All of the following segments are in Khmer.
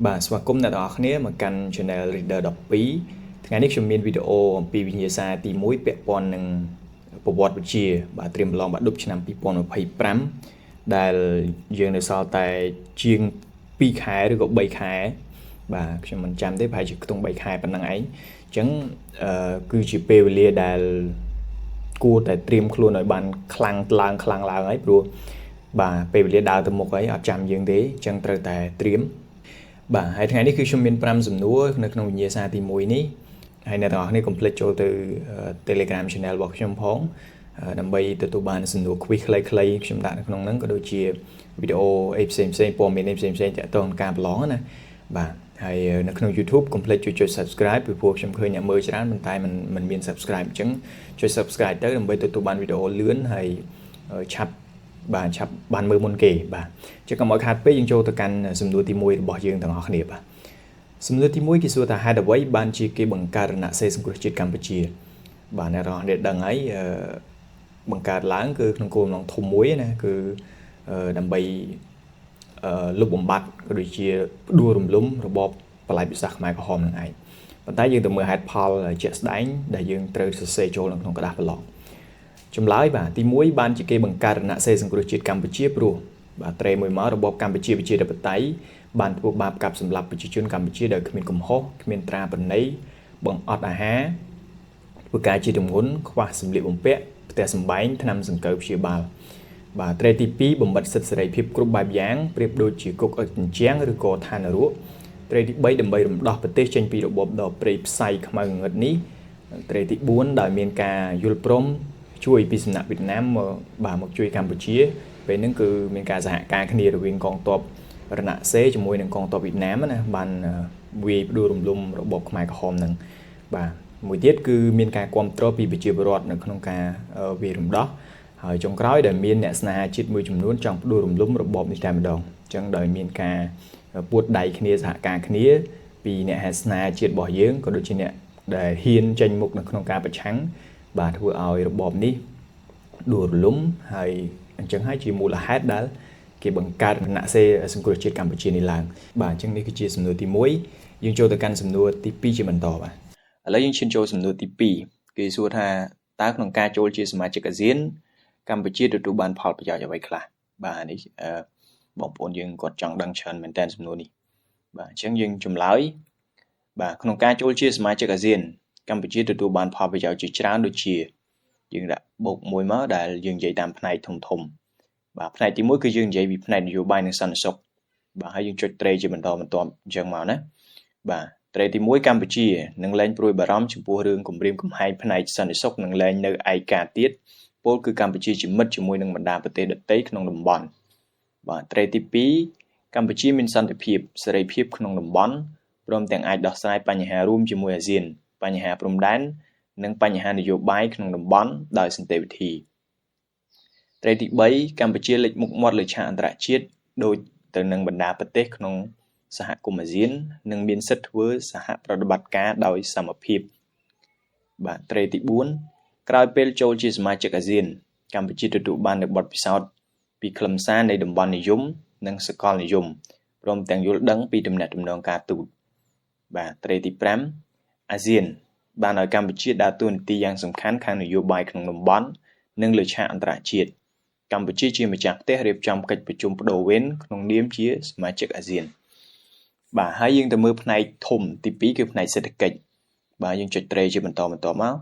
បាទស្វាគមន៍អ្នកទាំងអស់គ្នាមកកាន់ Channel Reader 12ថ្ងៃនេះខ្ញុំមានវីដេអូអំពីវិញ្ញាសាទី1ពាក់ព័ន្ធនឹងប្រវត្តិវិទ្យាបាទត្រៀមប្រឡងបាក់ឌុបឆ្នាំ2025ដែលយើងនៅសល់តែជាង2ខែឬក៏3ខែបាទខ្ញុំមិនចាំទេប្រហែលជាខ្ទង់3ខែប៉ុណ្ណឹងឯងអញ្ចឹងគឺជាពេលវេលាដែលគួរតែត្រៀមខ្លួនឲ្យបានខ្លាំងឡើងខ្លាំងឡើងហើយព្រោះបាទពេលវេលាដើរទៅមុខហើយអត់ចាំយើងទេអញ្ចឹងត្រូវតែត្រៀមបាទហើយថ្ងៃនេះគឺខ្ញុំមាន5សំណួរនៅក្នុងវិញ្ញាសាទី1នេះហើយអ្នកទាំងអស់គ្នាកុំភ្លេចចូលទៅ Telegram Channel របស់ខ្ញុំផងដើម្បីទទួលបានសំណួរ quiz ខ្លីៗខ្ញុំដាក់នៅក្នុងហ្នឹងក៏ដូចជាវីដេអូអីផ្សេងផ្សេងព័ត៌មានអីផ្សេងផ្សេងទាក់ទងនឹងការប្រឡងណាបាទហើយនៅក្នុង YouTube កុំភ្លេចជួយចុច Subscribe ពីព្រោះខ្ញុំឃើញអ្នកមើលច្រើនប៉ុន្តែมันមាន Subscribe អញ្ចឹងចុច Subscribe ទៅដើម្បីទទួលបានវីដេអូលឿនហើយឆាប់បាទឆាប់បានមើលមុនគេបាទចឹងកុំឲ្យខាតពេកយើងចូលទៅកាន់សំណួរទី1របស់យើងទាំងអស់គ្នាបាទសំណួរទី1គេសួរថាហេតុអ្វីបានជាគេបង្កើតរណសិរ្សសង្គ្រោះជាតិកម្ពុជាបាទអ្នកទាំងអស់គ្នាដឹងហើយបង្កើតឡើងគឺក្នុងគោលបំណងធំមួយណាគឺដើម្បីលុបបំបាត់ក៏ដូចជាផ្ដួលរំលំរបបបល័យពិសាសខ្មែរក្រហមនឹងឯងប៉ុន្តែយើងទៅមើលហេតុផលជាក់ស្ដែងដែលយើងត្រូវសរសេរចូលនៅក្នុងក្រដាសប្រឡងចម្លើយបាទទី1បានជាគេបង្កើតរណសិរ្សសង្គ្រោះជាតិកម្ពុជាព្រោះបាទត្រេមួយមករបបកម្ពុជាប្រជាធិបតេយ្យបានធ្វើបាបកាប់សម្លាប់ប្រជាជនកម្ពុជាដោយគ្មានកំហុសគ្មានត្រាប្រណីបង្អត់អាហារធ្វើការជាទម្ងន់ខ្វះសម្លៀកបំពាក់ផ្ទះសម្បែងថ្នាំសង្កូវព្យាបាលបាទត្រេទី2បំបិតសិទ្ធិសេរីភាពគ្រប់បែបយ៉ាងប្រៀបដូចជាគុកឥតជញ្ជាំងឬក៏ឋាននរកត្រេទី3ដើម្បីរំដោះប្រទេសចេញពីរបបដ៏ព្រៃផ្សៃខ្មៅងងឹតនេះត្រេទី4ដោយមានការយល់ព្រមជួយពីសំណាក់វៀតណាមមកបាទមកជួយកម្ពុជាពេលហ្នឹងគឺមានការសហការគ្នារវាងកងទ័ពរណសេជាមួយនឹងកងទ័ពវៀតណាមណាបានវាយផ្ដួលរំលំរបបខ្មែរក្រហមហ្នឹងបាទមួយទៀតគឺមានការគ្រប់គ្រងពីប្រជាពលរដ្ឋនៅក្នុងការវាយរំដោះហើយចុងក្រោយដែលមានអ្នកស្នេហាជាតិមួយចំនួនចង់ផ្ដួលរំលំរបបនេះតែម្ដងអញ្ចឹងដោយមានការពួតដៃគ្នាសហការគ្នាពីអ្នកហេតុស្នេហាជាតិរបស់យើងក៏ដូចជាអ្នកដែលហ៊ានចេញមុខនៅក្នុងការប្រឆាំងបាទធ្វើឲ្យរបបនេះដួលរលំហើយអញ្ចឹងហើយជាមូលហេតុដែលគេបង្កើតគណៈសេសង្គ្រោះជាតិកម្ពុជានេះឡើងបាទអញ្ចឹងនេះគឺជាសំណួរទី1យើងចូលទៅកាន់សំណួរទី2ជាបន្តបាទឥឡូវយើងឈានចូលសំណួរទី2គេសួរថាតើក្នុងការចូលជាសមាជិកអាស៊ានកម្ពុជាទទួលបានផលប្រយោជន៍អ្វីខ្លះបាទនេះបងប្អូនយើងគាត់ចង់ដឹងច្រើនមែនតើសំណួរនេះបាទអញ្ចឹងយើងចម្លើយបាទក្នុងការចូលជាសមាជិកអាស៊ានកម្ពុជាទទួលបានផលប្រយោជន៍ជាច្រើនដូចជាយើងដាក់បូកមួយមកដែលយើងនិយាយតាមផ្នែកធំធំបាទផ្នែកទី1គឺយើងនិយាយពីផ្នែកនយោបាយនិងសន្តិសុខបាទហើយយើងចុចត្រេជាបន្តបន្ទាប់អញ្ចឹងមកណាបាទត្រេទី1កម្ពុជានឹងលែងព្រួយបារម្ភចំពោះរឿងគំរាមកំហែងផ្នែកសន្តិសុខនឹងលែងនៅឯកាទៀតពលគឺកម្ពុជាជាមិត្តជាមួយនឹងបណ្ដាប្រទេសដទៃក្នុងតំបន់បាទត្រេទី2កម្ពុជាមានសន្តិភាពសេរីភាពក្នុងតំបន់ព្រមទាំងអាចដោះស្រាយបញ្ហារួមជាមួយអាស៊ានបញ្ហាព្រំដែននិងបញ្ហានយោបាយក្នុងតំបន់ដោយសន្តិវិធីត្រេទី3កម្ពុជាលេចមុខមាត់លើឆាកអន្តរជាតិដូចទៅនឹងបណ្ដាប្រទេសក្នុងសហគមន៍អាស៊ាននិងមានសិទ្ធិធ្វើសហប្រតិបត្តិការដោយសមភាពបាទត្រេទី4ក្រោយពេលចូលជាសមាជិកអាស៊ានកម្ពុជាទទួលបាននូវបទពិសោធន៍ពីខ្លឹមសារនៃតំបន់និយមនិងសកលនិយមព្រមទាំងយល់ដឹងពីទំនាក់ទំនងការទូតបាទត្រេទី5អាស៊ានបានឲ្យកម្ពុជាដើរតួនាទីយ៉ាងសំខាន់ខាងនយោបាយក្នុងតំបន់និងលើឆាកអន្តរជាតិកម្ពុជាជាម្ចាស់ផ្ទះរៀបចំកិច្ចប្រជុំប្ដូរវេនក្នុងនាមជាសមាជិកអាស៊ានបាទហើយយើងទៅមើលផ្នែកធំទី2គឺផ្នែកសេដ្ឋកិច្ចបាទយើងចុចត្រេជាបន្តបន្ទាប់មក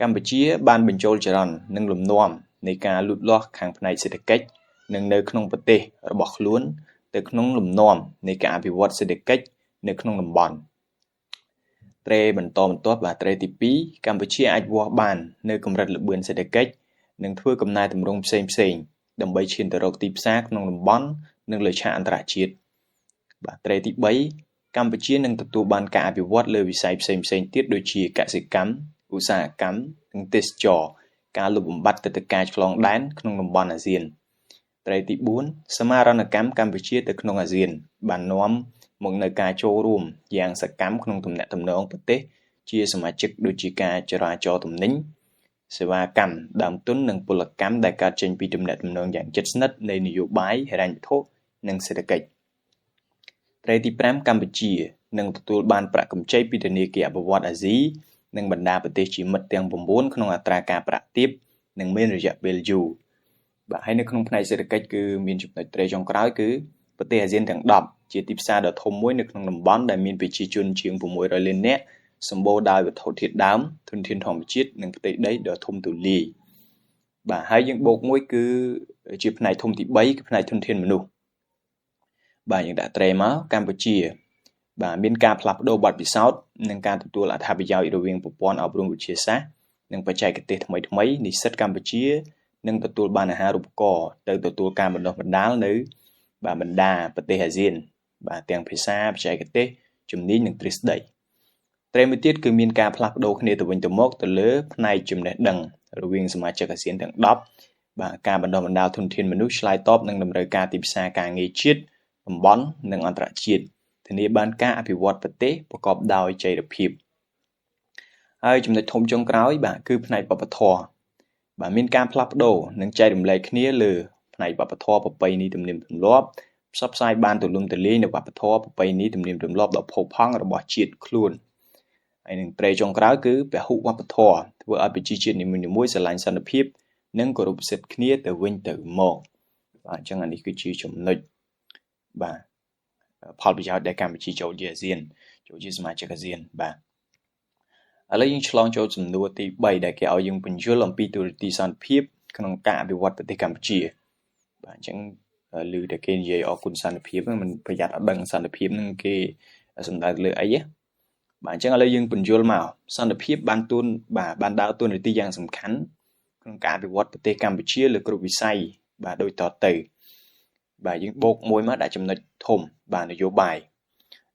កម្ពុជាបានបញ្ចូលចរន្តនិងលំនាំនៃការលូតលាស់ខាងផ្នែកសេដ្ឋកិច្ចនិងនៅក្នុងប្រទេសរបស់ខ្លួនទៅក្នុងលំនាំនៃការអភិវឌ្ឍសេដ្ឋកិច្ចនៅក្នុងតំបន់ត្រេបន្តបន្ទាប់បាទត្រេទី2កម្ពុជាអាចវាស់បាននៅកម្រិតល្បឿនសេដ្ឋកិច្ចនិងធ្វើកំណែទម្រង់ផ្សេងផ្សេងដើម្បីឈានទៅរកទីផ្សារក្នុងតំបន់និងលើឆាកអន្តរជាតិបាទត្រេទី3កម្ពុជានឹងទទួលបានការអភិវឌ្ឍលើវិស័យផ្សេងផ្សេងទៀតដូចជាកសិកម្មឧស្សាហកម្មនិងទេសចរការលុបបំបាត់ទឹកតការឆ្លងដែនក្នុងតំបន់អាស៊ានត្រេទី4សមាហរណកម្មកម្ពុជាទៅក្នុងអាស៊ានបាននាំមកនៅការចូលរួមយ៉ាងសកម្មក្នុងទំនាក់ទំនងប្រទេសជាសមាជិកដូចជាការចរាចរទំនិញសេវាកម្មដើមទុននិងពលកម្មដែលកើតចេញពីទំនាក់ទំនងយ៉ាងជិតស្និទ្ធនៃនយោបាយហិរញ្ញវត្ថុនិងសេដ្ឋកិច្ច ត្រីទី5កម្ពុជានឹងទទួលបានប្រាក់កម្ចីពីធនាគារអភិវឌ្ឍន៍អាស៊ីនិងបណ្ដាប្រទេសជាមិត្តទាំង9ក្នុងអត្រាការប្រាក់ទាបនិងមានរយៈពេលយូរបាទហើយនៅក្នុងផ្នែកសេដ្ឋកិច្ចគឺមានចំណុចត្រីចុងក្រោយគឺប្រទេសអាស៊ានទាំង10ជាទីផ្សារដ៏ធំមួយនៅក្នុងតំបន់ដែលមានប្រជាជនជាង600លាននាក់សម្បូរដោយវត្ថុធាតុដើមធនធានធម្មជាតិនិងផ្ទៃដីដ៏ធំទូលាយបាទហើយយើងបូកមួយគឺជាផ្នែកធំទី3គឺផ្នែកធនធានមនុស្សបាទយើងដាក់ត្រេមកកម្ពុជាបាទមានការផ្លាស់ប្ដូរបទពិសោធន៍និងការទទួលអត្ថប្រយោជន៍រវាងប្រព័ន្ធអប់រំវិទ្យាសាស្ត្រនិងបច្ចេកទេសថ្មីៗនិស្សិតកម្ពុជានឹងទទួលបានអាហារូបករណ៍ទៅទទួលការបណ្ដុះបណ្ដាលនៅបាទបណ្ដាប្រទេសអាស៊ានបាទទាំងភាសាបច្ចេកទេសជំនាញនិងទ្រឹស្ដីត្រេមួយទៀតគឺមានការផ្លាស់ប្ដូរគ្នាទៅវិញទៅមកទៅលើផ្នែកចំណេះដឹងរវាងសមាជិកអាស៊ានទាំង10បាទការបណ្ដុះបណ្ដាលធនធានមនុស្សឆ្លើយតបនឹងតម្រូវការទីផ្សារការងារជាតិតំបន់និងអន្តរជាតិធានាបានការអភិវឌ្ឍប្រទេសប្រកបដោយចីរភាពហើយចំណុចធំចុងក្រោយបាទគឺផ្នែកវប្បធម៌បាទមានការផ្លាស់ប្ដូរនិងចែករំលែកគ្នាលើផ្នែកវប្បធម៌ប្រពៃណីទំនៀមទម្លាប់ផ្សព្វផ្សាយបានទូលំទូលាយនូវវប្បធម៌ប្រពៃណីទំនៀមទម្លាប់ដ៏ផូរផង់របស់ជាតិខ្លួនហើយនឹងត្រេចុងក្រោយគឺពហុវប្បធម៌ធ្វើឲ្យប្រជាជាតិនីមួយៗស្រឡាញ់សន្តិភាពនិងគោរពសិទ្ធិគ្នាទៅវិញទៅមកបាទអញ្ចឹងអានេះគឺជាចំណុចបាទផលប្រយោជន៍ដែលកម្ពុជាចូលជាអាស៊ានចូលជាសមាជិកអាស៊ានបាទឥឡូវយើងឆ្លងចូលសំណួរទី3ដែលគេឲ្យយើងបញ្យល់អំពីទូរទស្សន៍សន្តិភាពក្នុងការអភិវឌ្ឍប្រទេសកម្ពុជាបាទអញ្ចឹងឮតែគេនិយាយអរគុណសន្តិភាពហ្នឹងមិនប្រយ័ត្នអត់ដឹងសន្តិភាពហ្នឹងគេសំដៅលើអីណាបាទអញ្ចឹងឥឡូវយើងបញ្យល់មកសន្តិភាពបានទួនបាទបានដើរតួនាទីយ៉ាងសំខាន់ក្នុងការអភិវឌ្ឍប្រទេសកម្ពុជាលើគ្រប់វិស័យបាទដូចតទៅបាទយើងបូកមួយមកដាក់ចំណុចធំបាទនយោបាយ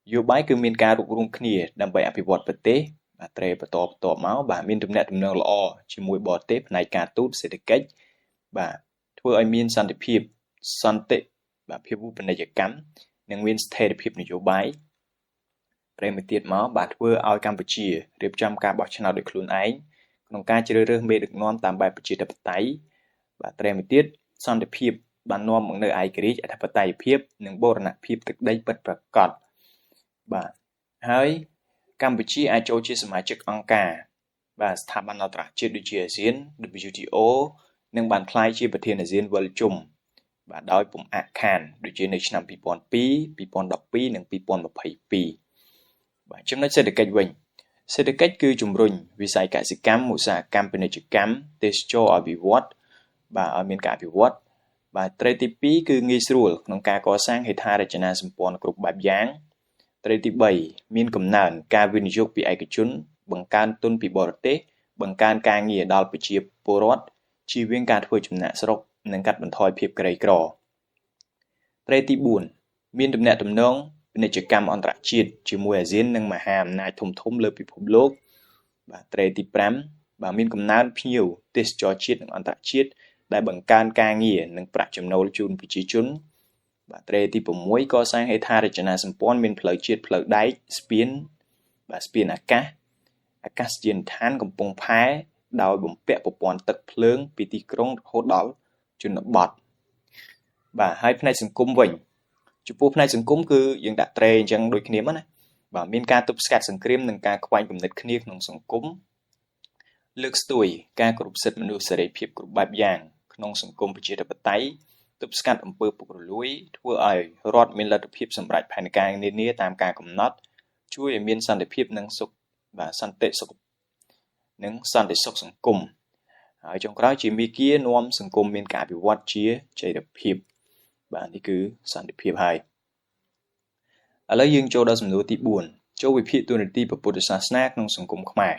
នយោបាយគឺមានការរួបរួមគ្នាដើម្បីអភិវឌ្ឍប្រទេសបាទត្រេបន្តបន្ទាប់មកបាទមានទំនាក់ទំនងល្អជាមួយបរទេសផ្នែកការទូតសេដ្ឋកិច្ចបាទធ្វើឲ្យមានសន្តិភាពសន្តិបាទភាវូបនីយកម្មនិងមានស្ថិរភាពនយោបាយត្រេមួយទៀតមកបាទធ្វើឲ្យកម្ពុជារៀបចំការបោះឆ្នោតដោយខ្លួនឯងក្នុងការជ្រើសរើសមេដឹកនាំតាមបែបប្រជាធិបតេយ្យបាទត្រេមួយទៀតសន្តិភាពបាននាំមកនូវឯករាជ្យអធិបតេយ្យភាពនិងបូរណភាពទឹកដីពិតប្រាកដបាទហើយកម្ពុជាអាចចូលជាសមាជិកអង្គការបាទស្ថាប័នអន្តរជាតិដូចជាអាស៊ាន WTO និងបានក្លាយជាប្រធានអាស៊ានវិលជុំបាទដោយពុំអាក់ខានដូចជានៅឆ្នាំ2002 2012និង2022បាទចំណុចសេដ្ឋកិច្ចវិញសេដ្ឋកិច្ចគឺជំរុញវិស័យកសិកម្មឧស្សាហកម្មពាណិជ្ជកម្មទេសចរឲ្យវិវត្តបាទឲ្យមានការអភិវឌ្ឍបាទត្រីទី2គឺងាយស្រួលក្នុងការកសាងហេដ្ឋារចនាសម្ព័ន្ធគ្រប់បែបយ៉ាងត្រីទី3មានកំណើនការវិនិយោគពីឯកជនបង្កើនទុនពីបរទេសបង្កើនការងារដល់ប្រជាពលរដ្ឋជៀសវាងការធ្វើចំណាកស្រុកនិងកាត់បន្ថយភាពក្រីក្រត្រីទី4មានទំនាក់ទំនងពាណិជ្ជកម្មអន្តរជាតិជាមួយអាស៊ាននិងមហាអំណាចធំៗលើពិភពលោកបាទត្រីទី5បាទមានកំណើនភ្ញៀវទេសចរជាតិនិងអន្តរជាតិដែលបង្កើនការងារនិងប្រាក់ចំណូលជូនប្រជាជនបាទត្រីទី6កសាងហេដ្ឋារចនាសម្ព័ន្ធមានផ្លូវជាតិផ្លូវដែកស្ពានបាទស្ពានអាកាសអាកាសយានដ្ឋានកំពង់ផែដោយបំពាក់ប្រព័ន្ធទឹកភ្លើងពីទីក្រុងរហូតដល់ជនបទបាទហើយផ្នែកសង្គមវិញចំពោះផ្នែកសង្គមគឺយើងដាក់ត្រេអញ្ចឹងដូចគ្នាមកណាបាទមានការទប់ស្កាត់សង្គ្រាមនិងការខ្វែងគំនិតគ្នាក្នុងសង្គមលើកស្ទួយការគោរពសិទ្ធិមនុស្សសេរីភាពគ្រប់បែបយ៉ាងក្នុងសង្គមប្រជាធិបតេយ្យទប់ស្កាត់អំពើពុករលួយធ្វើឲ្យរដ្ឋមានលទ្ធភាពសម្រេចផែនការនានាតាមការកំណត់ជួយឲ្យមានសន្តិភាពនិងសុខបាទសន្តិសុខនិងសន្តិសុខសង្គមហើយចុងក្រោយជាមីគានាំសង្គមមានការអភិវឌ្ឍជាចីរភាពបាទនេះគឺសន្តិភាពហើយឥឡូវយើងចូលដល់សំណួរទី4ចូលវិភាគតួនាទីព្រះពុទ្ធសាសនាក្នុងសង្គមខ្មែរ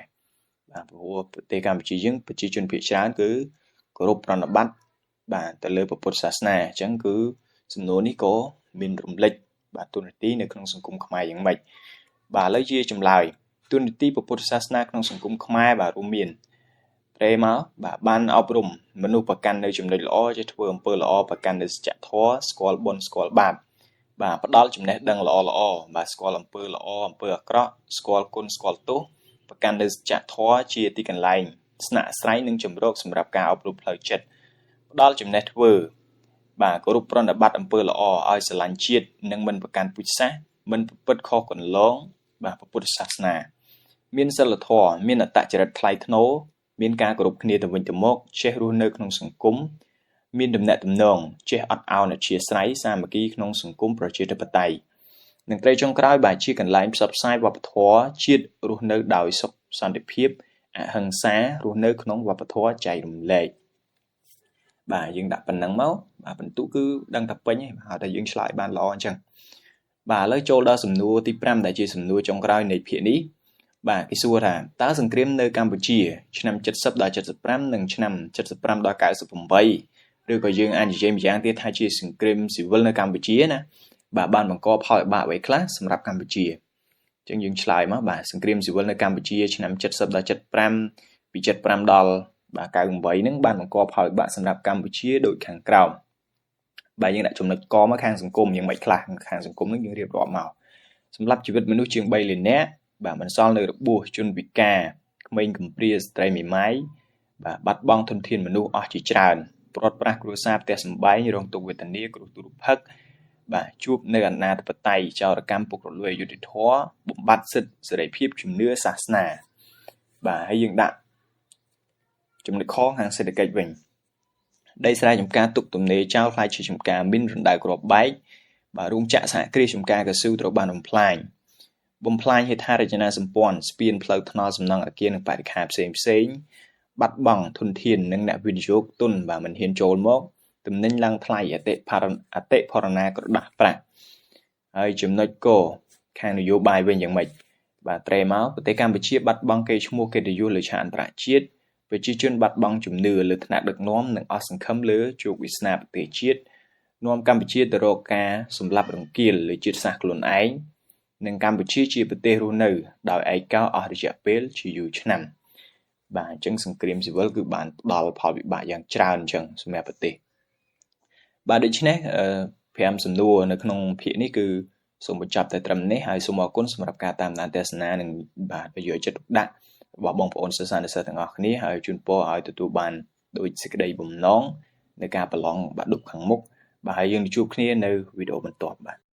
បាទព្រោះប្រទេសកម្ពុជាយើងប្រជាជនភាគច្រើនគឺគោរពប្រណិប័តបាទទៅលើព្រះពុទ្ធសាសនាអញ្ចឹងគឺសំណួរនេះក៏មានរំលេចបាទតួនាទីនៅក្នុងសង្គមខ្មែរយ៉ាងម៉េចបាទឥឡូវជាចម្លើយតួនាទីព្រះពុទ្ធសាសនាក្នុងសង្គមខ្មែរបាទរួមមានត្រេមកបាទបានអប់រំមនុស្សប្រកាន់នៅចំណុចល្អចេះធ្វើអំពើល្អប្រកាន់នៅសច្ចធម៌ស្គាល់បុណ្យស្គាល់បាបបាទផ្ដល់ចំណេះដឹងល្អល្អបាទស្គាល់អំពើល្អអំពើអាក្រក់ស្គាល់គុណស្គាល់ទោសប្រកាន់នៅសច្ចធម៌ជាទីកន្លែងស្នាក់អាស្រ័យនិងជម្រកសម្រាប់ការអប់រំផ្លូវចិត្តផ្ដល់ចំណេះធ្វើបាទគោរពប្រណិប័តអំពើល្អឲ្យស្រឡាញ់ជាតិនិងមិនប្រកាន់ពូជសាសន៍ មិនប្រព្រឹត្តខុសកន្លងបាទពុទ្ធសាសនាមានសិលធម៌មានអត្តចរិតថ្លៃថ្នូរមានការគោរពគ្នាទៅវិញទៅមកចេះរស់នៅក្នុងសង្គមមានទំនាក់ទំនងចេះអត់ឱនអធ្យាស្រ័យសាមគ្គីក្នុងសង្គមប្រជាធិបតេយ្យនិងត្រីចុងក្រោយបាទជាកន្លែងផ្សព្វផ្សាយវប្បធម៌ជាតិរស់នៅដោយសុខសន្តិភាពអហិង្សារស់នៅក្នុងវប្បធម៌ចែករំលែកបាទយើងដាក់ប៉ុណ្ណឹងមកបាទបន្ទុកគឺដឹងតែពេញហើយបាទតែយើងឆ្លើយបានល្អអញ្ចឹងបាទឥឡូវចូលដល់សំណួរទី5ដែលជាសំណួរចុងក្រោយនៃភាគនេះបាទគេសួរថាតើសង្គ្រាមនៅកម្ពុជាឆ្នាំ70ដល់75និងឆ្នាំ75ដល់98ឬក៏យើងអាចនិយាយម្យ៉ាងទៀតថាជាសង្គ្រាមស៊ីវិលនៅកម្ពុជាណាបាទបានបង្កផលវិបាកអ្វីខ្លះសម្រាប់កម្ពុជាអញ្ចឹងយើងឆ្លើយមកបាទសង្គ្រាមស៊ីវិលនៅកម្ពុជាឆ្នាំ70ដល់75ពី75ដល់បាទ98ហ្នឹងបានបង្កផលវិបាកសម្រាប់កម្ពុជាដូចខាងក្រោមបាទយើងដាក់ចំណុចកមកខាងសង្គមយ៉ាងម៉េចខ្លះខាងសង្គមហ្នឹងយើងរៀបរាប់មកសម្រាប់ជីវិតមនុស្សជាង3លាននាក់បាទបន្សល់នៅរបួសជនពិការក្មេងកំព្រាស្ត្រីមេម៉ាយបាទបាត់បង់ធនធានមនុស្សអស់ជាច្រើនព្រាត់ប្រាសគ្រួសារផ្ទះសម្បែងរងទុក្ខវេទនាគ្រោះទុរភិក្សបាទជួបនៅអនាធិបតេយ្យចោរកម្មពុករលួយអយុត្តិធម៌បំបត្តិសិទ្ធិសេរីភាពជំនឿសាសនាបាទហើយយើងដាក់ចំណុចខខាងសេដ្ឋកិច្ចវិញដីស្រែចម្ការទុកទំនេរចោលខ្លាយជាចម្ការមីនរណ្ដៅគ្រាប់បែកបាទរោងចក្រសហគ្រាសចម្ការកៅស៊ូត្រូវបានបំផ្លាញហេដ្ឋារចនាសម្ព័ន្ធស្ពានផ្លូវថ្នល់សំណង់អគារនិងបរិក្ខារផ្សេងផ្សេងបាត់បង់ធនធាននិងអ្នកវិនិយោគទុនបាទមិនហ៊ានចូលមកទំនិញឡើងថ្លៃអតិផរណាក្រដាស់ប្រាក់ហើយចំណុចកខាងនយោបាយវិញយ៉ាងម៉េចបាទត្រេមកប្រទេសកម្ពុជាបាត់បង់កេរ្តិ៍ឈ្មោះកិត្តិយសលើឆាកអន្តរជាតិប្រជាជនបាត់បង់ជំនឿលើថ្នាក់ដឹកនាំនិងអស់សង្ឃឹមលើជោគវាសនាប្រទេសជាតិនាំកម្ពុជាទៅរកការសម្លាប់រង្គាលលើជាតិសាសន៍ខ្លួនឯងនិងកម្ពុជាជាប្រទេសរស់នៅដោយឯកោអស់រយៈពេលជាយូរឆ្នាំបាទអញ្ចឹងសង្គ្រាមស៊ីវិលគឺបានផ្ដល់ផលវិបាកយ៉ាងច្រើនអញ្ចឹងសម្រាប់ប្រទេសបាទដូច្នេះ5សំណួរនៅក្នុងភាគនេះគឺសូមបញ្ចប់តែត្រឹមនេះហើយសូមអរគុណសម្រាប់ការតាមដានទស្សនានិងបាទយកចិត្តទុកដាក់របស់បងប្អូនសិស្សានុសិស្សទាំងអស់គ្នាហើយជូនពរឲ្យទទួលបានដោយសេចក្តីបំណងនៅការប្រឡងបាក់ឌុបខាងមុខបាទហើយយើងនឹងជួបគ្នានៅវីដេអូបន្ទាប់បាទ។